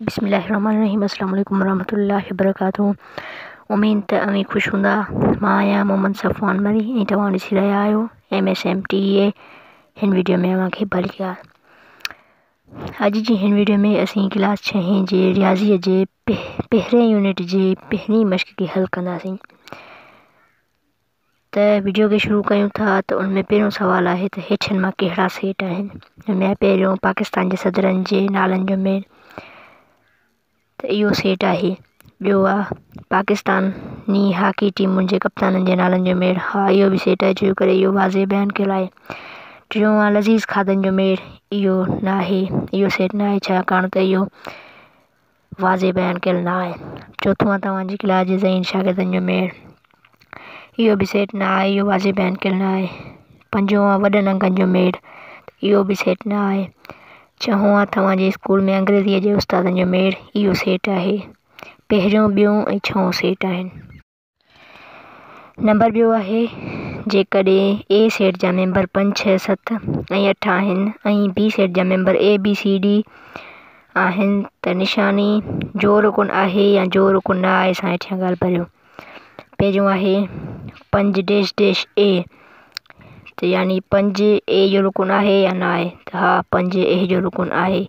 बिस्मिल्लाहिर्रहमानिर्रहीम। अस्सलाम वालेकुम वरहमतुल्लाहि वबरकातुहू। उम्मीद त अव्हीं ख़ुशि हूंदा। मां आहियां मोहम्मद सफ़वान मरी ऐं तव्हां ॾिसी रहिया आहियो MSMTA। हिन वीडियो में अव्हांखे भलीकार। अॼु जी हिन वीडियो में असीं क्लास 6 जे रियाज़ीअ जे पहिरें यूनिट जे पहिरीं मश्क खे हल कंदासीं। त वीडियो खे शुरू कयूं था। त उन में पहिरियों सवाल आहे त हेठियनि मां कहिड़ा सेट आहिनि। हुन में पहिरियों पाकिस्तान जे सदरनि जे नालनि जो मेल, त इहो सेट आहे। ॿियो आहे पाकिस्तानी हॉकी टीमुनि जे कप्ताननि जे नालनि जो मेड़, हा इहो बि सेट आहे, छो करे इहो वाज़े बयानु कयल आहे। टियों आहे लज़ीज़ खाधनि जो मेड़, इहो न आहे, इहो सेट न आहे, छाकाणि त इहो वाज़े बयानु कयल न आहे। चोथों आहे तव्हांजी क्लास जे ज़हीन शागिर्दनि जो मेड़, इहो बि सेट न आहे, इहो वाज़े बयानु कयल न आहे। पंजों आहे वॾनि अंगनि जो मेड़, इहो बि सेट न आहे। छहों आहे तव्हांजे स्कूल में अंग्रेज़ीअ जे उस्तादनि जो मेड़, इहो सेट आहे। पहिरियों, ॿियो ऐं छहों सेट आहिनि। नंबर ॿियो आहे जेकॾहिं ए सेट जा मेंबर 5, 6, 7 ऐं 8 आहिनि ऐं बी सेट जा member A B C D आहिनि त निशानी जो रुकुन आहे या जो रुकुन न आहे सां हेठियां ॻाल्हि भरियो। पहिरियों आहे 5 डैश डैश ए, त यानी 5 ए जो रुकुन आहे या न आहे, त हा 5 ए जो रुकुन आहे।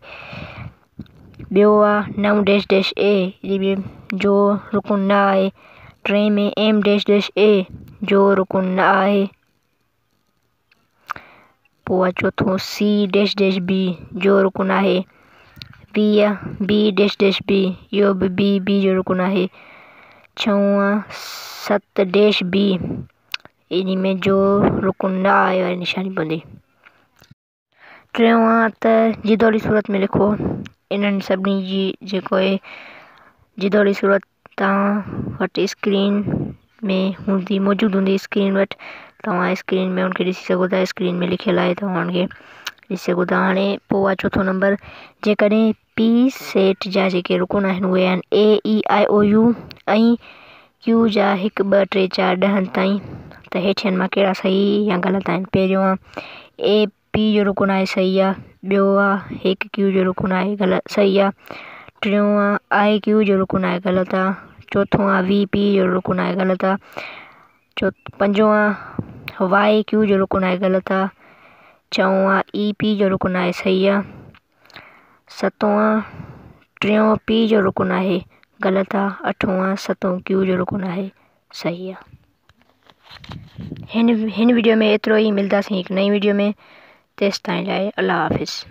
ॿियो आहे 9 डैश डैश ए जो रुकुन न आहे। टे में एम डैश डैश ए जो रुकुन न आहे। पोइ आहे चोथों सी डैश डैश बी जो रुकुन आहे। 20 बी डैश डैश बी, इहो बि बी बी जो रुकुन आहे। छहों आहे 7 डैश बी, इन में जो रुकुन न आहे वारी निशानी पवंदी। टियों आहे त जिदोली सूरत में लिखो। इन्हनि सभिनी जी जेको आहे जिदोली सूरत तव्हां वटि स्क्रीन में हूंदी, मौजूदु हूंदी स्क्रीन वटि, तव्हां स्क्रीन में उनखे ॾिसी सघो था, स्क्रीन में लिखियलु आहे, तव्हां उनखे ॾिसी सघो था। हाणे पोइ आहे चोथों नंबर, जेकॾहिं पी सेट जा जेके रुकुन आहिनि उहे आहिनि ए ई आई ओ यू ऐं क्यू जा 1 2 3 4 10 ताईं, त हेठियनि मां कहिड़ा सही या ग़लति आहिनि। पहिरियों आहे ए पी जो रुकुन आहे, सही आहे। ॿियो आहे 1 क्यू जो रुकुन आहे, ग़लति सही आहे। टियों आहे I Q जो रुकुन आहे, ग़लति आहे। चोथों आहे वी पी जो रुकुन आहे, ग़लति आहे। पंजों आहे वाई क्यू जो रुकुन आहे, ग़लति आहे। छहों आहे ई पी जो रुकुन आहे, सही आहे। सतों आहे टियों पी जो रुकुन आहे, ग़लति आहे। अठों आहे सतों क्यू जो रुकुन आहे, सही आहे। हिन वीडियो में एतिरो ई। मिलंदासीं हिकु नई वीडियो में, तेसि ताईं लाइ अलाह हाफ़िज़।